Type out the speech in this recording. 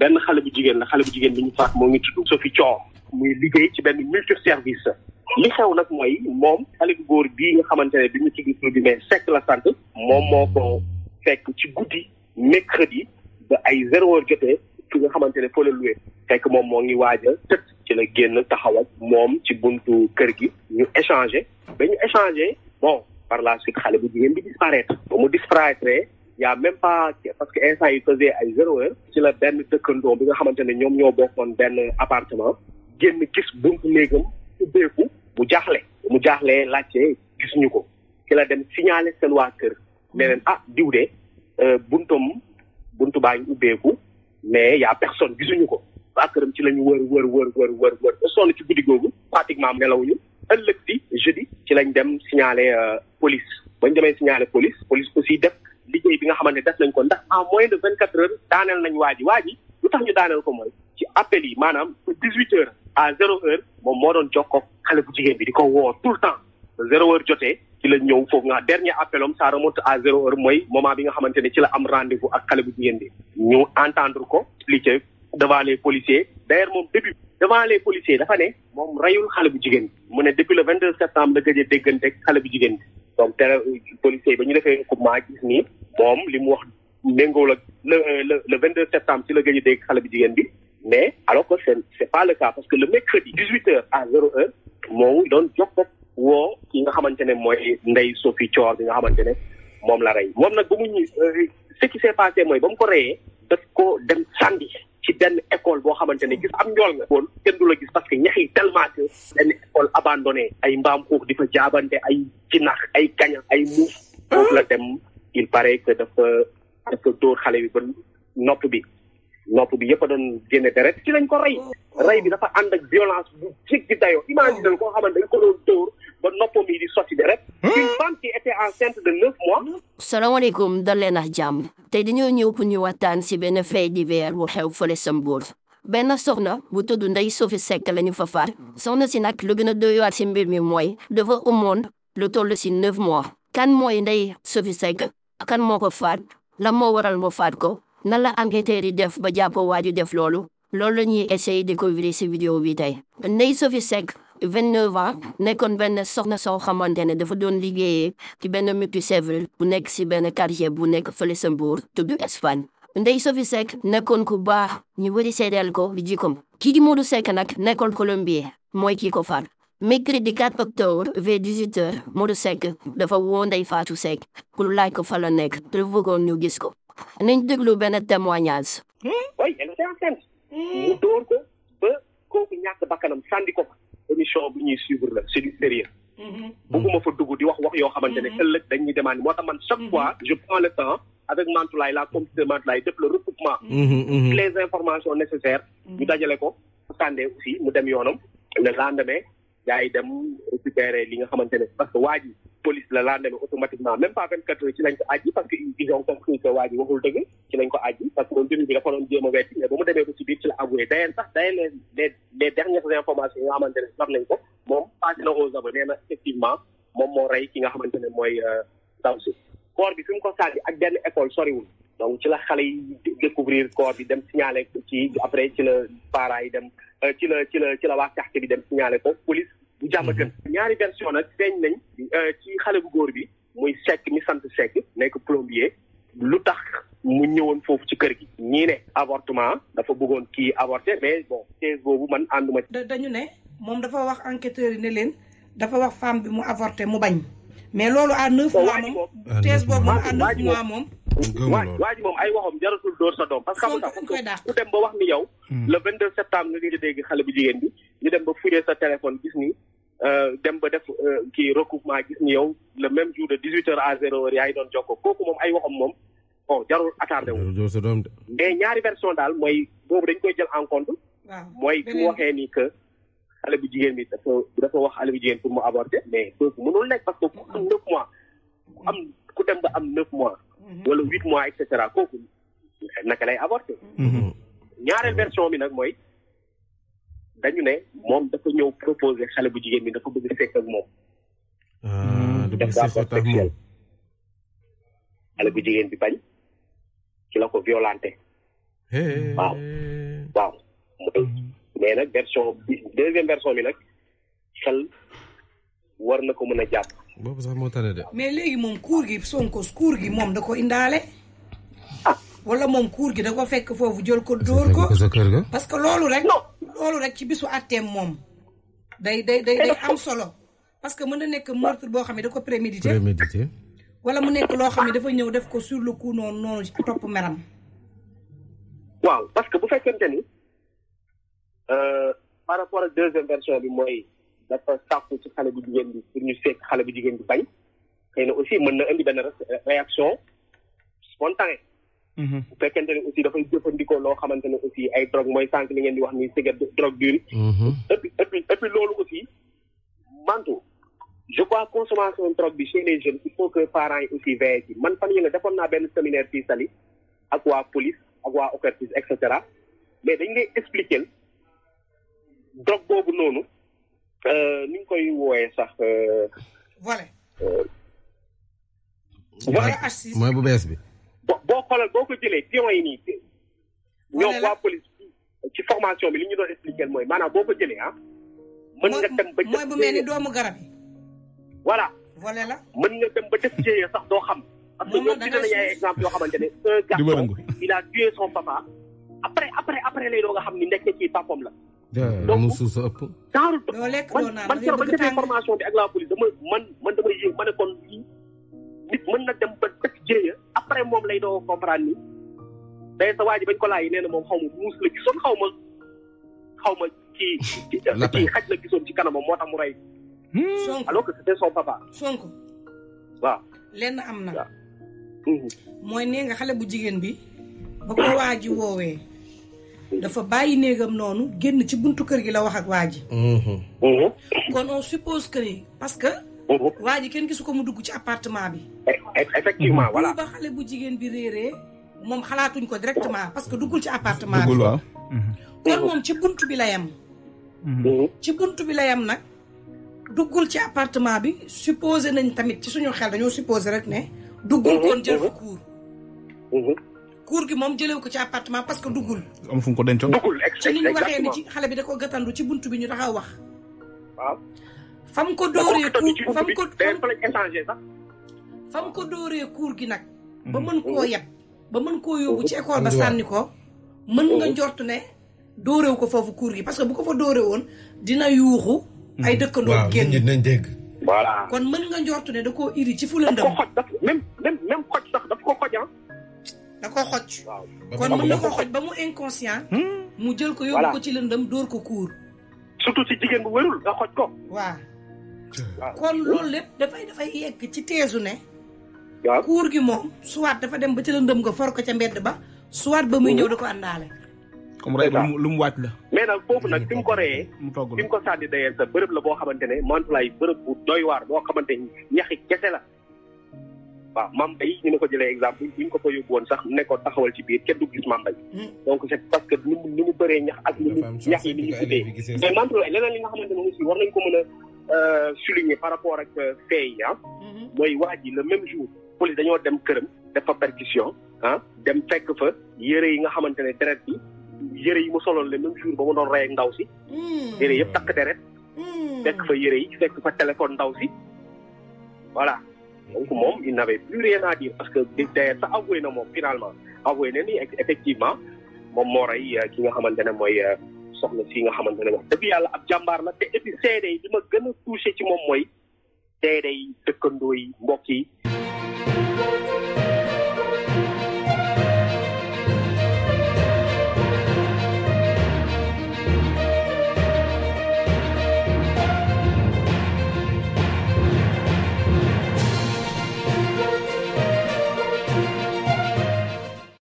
benn xale bu jigéen bi ñu faat moo ngi tudd Sokhnaci muy liggéey ci benn multi-service li xew nag mooy moom xale bu góor bii nga xamante ne bi ñu tudd tur bi mais Seck la sant moom moo ko fekk ci guddi mercredi ba ay 0 heure jotee ki nga xamante ne foo la loué fekk moom moo ngi waaj a tëdd ci la génn taxaw ak moom ci buntu kër gi ñu échangé bon par la suite xale bu jigéen bi disparaître ba mu disparaître y a même pas parce que instant yi faisait ay 0 heure ci la benn dëkkandoo bi nga xamante ne ñoom ñoo bokkoon benn appartement génn gis buntu néegam ubbeeku mu jaaxlee laajte gisuñu ko ci la dem signaler seen waa kër ne leen diw de buntu baa ngi ubbeeku mais y a personne gisuñu ko waa këram ci la ñu wër ba sonn ci guddi googu pratiquement nelawuñu ëllëg si jeudi ci lañ dem signaler police bañ demee signaler police aussi def liggéey bi nga xamante ne def nañ ko ndax en moins de 24 heures daaneel nañ waa ji lu tax ñu daaneel ko mooy ci appel yi maanaam 18 heures à 0 heure moom moo doon jokkoo xale bu jigéen bi di ko woo tout le temps 0 heure jotee ci la ñëw foofu nga dernier appel am ça remonte à 0 heure mooy moment bi nga xamante ne ci la am rendez-vous ak xale bu jigéen bi ñu entendre ko expliquer devant les policiers d'ailleurs moom début devant les policiers dafa ne moom reyul xale bu jigéen bi mu ne depuis le 22 septembre la gëj a déggante ak xale bu jigéen bi donc te policiers ba ñu defee recoupement gis nii moom li mu wax méngoo la le 22 septembre ci la gëj a dégg xale bu jigéen bi mais alors que c'est pas le cas parce que le mercredi 18 heures à 0 heure moo doon jokkoo woo ki nga xamante ne mooy Ndeye Sophie Thior bi nga xamante ne moom la rey moom nag ba mu ñu ce qui s'est passé mooy ba mu ko reyee daf ko dem sànni ci benn école boo xamante ne gis am njool nga woon kenn du la gis parce que ñax yi tellement que benn école abandonnée ay mbaam xuux di fa jaabante ay jinax ay kaña ay muuf foofu la dem il paraît que dafa dóor xale bi ba nopp bi yëpp a doon génne deret ci lañ ko rey bi dafa ànd ak violence bu jéggi dayoo imagine koo xamante dañ ko doon dóor ba noppam yi di sotti deret une femme qui était enceinte de 9 mois. salaamaaleykum dal leen ak jàmm tey dañoo ñëw pour ñu waxtaan si benn fait divers bu xew fële sa Mbour benn soxna bu tudd Ndeye Sophie Seck la ñu fa faat soxna si nag lu gën a doy waar si mbir mi mooy dafa ëmmoon lu toll si 9 mois kan mooy Ndeye Sophie Seck kan moo ko faat lan moo waral moo faat ko nan la enquêteurs yi def ba jàpp waa ji def loolu la ñuy essayer découvrir si vidéo bi tey Ndeye Sophie Seck 29 ans nekkoon benn soxna soo xamante ne dafa doon liggéeyee ci benn multi-service bu nekk si benn quartier bu nekk fële sa Mbour tudd Espagne Ndeye Sophie Seck nekkoon ku baax ñu wëri seedeel ko di jikkoom kii di Modou Seck nag nekkoon Colombien mooy kii ko faat mercredi 4 octobre vers 18 heures Modou Seck dafa woo Ndeye Fatou Seck pour laaj ko fa la nekk te bëggoon ñu gis ko nañ déglu benn témoignage. oui elle était enceinte. mu dóor ko ba kooku ñàkk bakkanam sànni ko fa. émission bu ñuy suivre la c'est du sérieux. bëgguma fa dugg di wax yoo xamante ne ëllëg dañuy demande moo tax man chaque fois je prends le temps avec Mantoulaye la comité Mantoulaye def le recoupement. les informations nécessaires. ñu dajale ko. sànnee aussi mu dem yoonam. le lendemain gars yi dem récupérer li nga xamante ne parce que waa ji police la lendemain automatiquement même pas 24 heures ci lañ ko àjji parce que ils ont compris que waa ji waxul dëgg ci lañ ko àjji parce que moom début bi dafa doon jéem a wetti mais ba mu demee ko ci biir ci la avoué d'ailleurs les dernières informations yi nga xamante ne sax nañ ko moom passé na aux aveux nee na effectivement moom moo rey ki nga xamante ne mooy ndaw si corps bi fi mu ko sànni ak benn école soriwul donc ci la xale yi découvrir corps bi dem signaler ci après ci la parents yi dem ci la waa quartier bi dem signaler ko police bu jàmm gën ñaari version nag feeñ nañ ci xale bu góor bi muy Seck mi sant Seck nekk plombier lu tax mu ñëwoon foofu ci kër gi ñii ne avortement dafa bëggoon kii avorter mais bon thèse boobu man ànduma dañu ne moom dafa wax enquêteurs yi ne leen dafa wax femme bi mu avorter mu bañ mais loolu à 9 mois moom thèse boobu moom à 9 mois moom waa ji moom ay waxam jaratul dóor sa doom parce que ku dem ba wax ni yow le 22 septembre nga dégg xale bu jigéen bi ñu dem ba fouiller sa téléphone gis ni dem ba def kii recoupement gis ni yow le même jour de 18 heures à 0 heure yaa ngi doon jokkoo kooku moom ay waxam moom bon jarul attardé wu mais ñaari version daal mooy boobu dañ koy jël en compte mooy fi mu waxee ni que xale bu jigéen bi dafa wax xale bu jigéen pour mu avorter mais kooku mënul nekk parce que ku am 9 mois ku dem ba am 9 mois wala 8 mois et cetera kooku naka lay avorter ñaareel version bi nag mooy dañu ne moom dafa ñëw proposer xale bu jigéen bi dafa bëgg fekk ak moom. def rapport sexuel xale bu jigéen bi bañ ci la ko violenté waaw mais nag version bi deuxième version bi nag xel war na ko mën a jàpp. boobu sax moo tane de. mais léegi moom kuur gi Sonko kuur gi moom da ko indaale. wala moom kuur gi da ko fekk foofu jël ko dóor ko sa kër ga. parce que loolu rek ci bisu àtteem moom day am solo parce que mën na nekk meurtre boo xam ne da ko prémédité wala mu nekk loo xam ne dafa ñëw def ko sur le coup noonu ci topp meram. waaw parce que bu fekkente ni par rapport ak deuxième version bi mooy dafa sàkku ci xale bu jigéen bi pour ñu fekk xale bu jigéen bi bañ xëy na aussi mën na indi benn réaction spontanée. bu fekkente ne aussi dafay jëfandikoo loo xamante ne aussi ay drogue mooy sànq li ngeen di wax ni cigarette drogue dure. et puis loolu aussi mantu je crois consommation drogue bi chez les jeunes il faut que parents yi aussi veillent ci man fan yi nga defoon naa benn séminaire fii Saly ak waa police ak waa OCRTIS et cetera mais dañ lay expliquer drogue boobu noonu ni ñu koy wooyee sax. voilà. mooy bu bees bi. boo xoolal boo ko jëlee pion yi nii ñoom waa police ci formation bi li ñu doon expliquer mooy maanaam boo ko jëlee mën nga dem ba mooy bu mel ni doomu garab yi. voilà. voilà la mën nga dem ba def jéeya sax doo xam. parce que ñoom dina nañu ay exemple yoo xamante ne un garçon il a tué son papa après lay doo nga xam ni nekk ci papam la. donc suuf sa ëpp. doo lekk doo naan man keroog ba ñu defee formation bi ak la police man damay yéeg ma ne kon lii nit mën na dem ba def jéeya après moom lay doo comprendre ni day sa waa ji bañ ko laaj nee na moom xaw ma muus la gisoon xaw ma kii xaj la gisoon ci kanamam moo tax mu rey. Sonko alors que c'était son papa. Sonko waaw. lenn am na. mooy nee nga xale bu jigéen bi ba ko waa ji woowee dafa bàyyi néegam noonu génn ci buntu kër gi la wax ak waa ji. kon on suppose que ni parce que. waa ji kenn gisu ko mu dugg ci appartement bi. effectivement voilà. ba xale bu jigéen bi réeree moom xalaatuñ ko directement parce que duggul ci appartement bi. kon moom ci buntu bi la yem. ci buntu bi la yem nag duggul ci appartement bi supposé nañ tamit ci suñu xel dañoo supposé rek ne. duggul koon jël fa cour. cour gi moom jëlew ko ci appartement parce que duggul. am fu mu ko dencoon. duggul ci ni ñu waxee ni ci xale bi da ko gàttandu ci buntu bi ñu taxaw wax. waaw. fam ko dóoree cour fam ko dóoree cour gi nag. ba mën koo yeb ba mën koo yóbbu ci école ba sànni ko. mën nga njortu ne dóorewu ko foofu cour gi parce que bu ko fa dóoree woon dina yuuxu. ay dëkkandoo génn waaw nañ dégg. voilà kon mën nga njortu ne da koo iri ci fu lëndëm. daf ko xoj même xoj sax daf ko xoj da koo xoj. waaw kon mën na ko xoj ba mu inconscient. mu jël ko yóbbu ko ci lëndëm dóor ko cour. surtout ci jigéen bu wérul nga xoj ko. waaw. kon loolu lépp dafay yegg ci teesu ne. waaw cour gi moom soit dafa dem ba ci lëndëm nga for ko ca mbedd ba. soit ba muy ñëw da ko àndaale. comme rek lu mu wàcc la. mais nag foofu nag fi mu ko reyee. mu togg fi mu ko sànni d'ailleurs sa bërëb la boo xamante ne Mantoulaye bërëb bu doy waar boo xamante ni ñaxi kese la. waaw Mame Mbaye ñu ne ko jëlee exemple bu ñu ko fa yóbbu woon sax ne ko taxawal ci biir kenn du gis Mame Mbaye. donc c'est parce que ni mu bëree ñax ak ni mu ñax yi ni ñu guddee. mais Mantoulaye leneen li nga xamante ne aussi war nañ ko mën a souligner par rapport ak fait yi mooy waa ji le même jour police dañoo dem këram def fa perquisition dem fekk fa yére yi nga xamante ne deret bi. yére yi mu soloon le même jour ba mu doon rey ak ndaw si. yére yëpp takk deret. fekk fa yére yi fekk fa téléphone ndaw si. voilà donc moom il n'avait plus rien à dire parce que d'ailleurs sa avoué na moom finalement avoué na ni effectivement moom moo rey ki nga xamante ne mooy soxna si nga xamante ne wax dëgg yàlla ab jàmbaar la te et puis seede yi li ma gën a touché ci moom mooy seede yi dëkkandoo yi mbokk yi.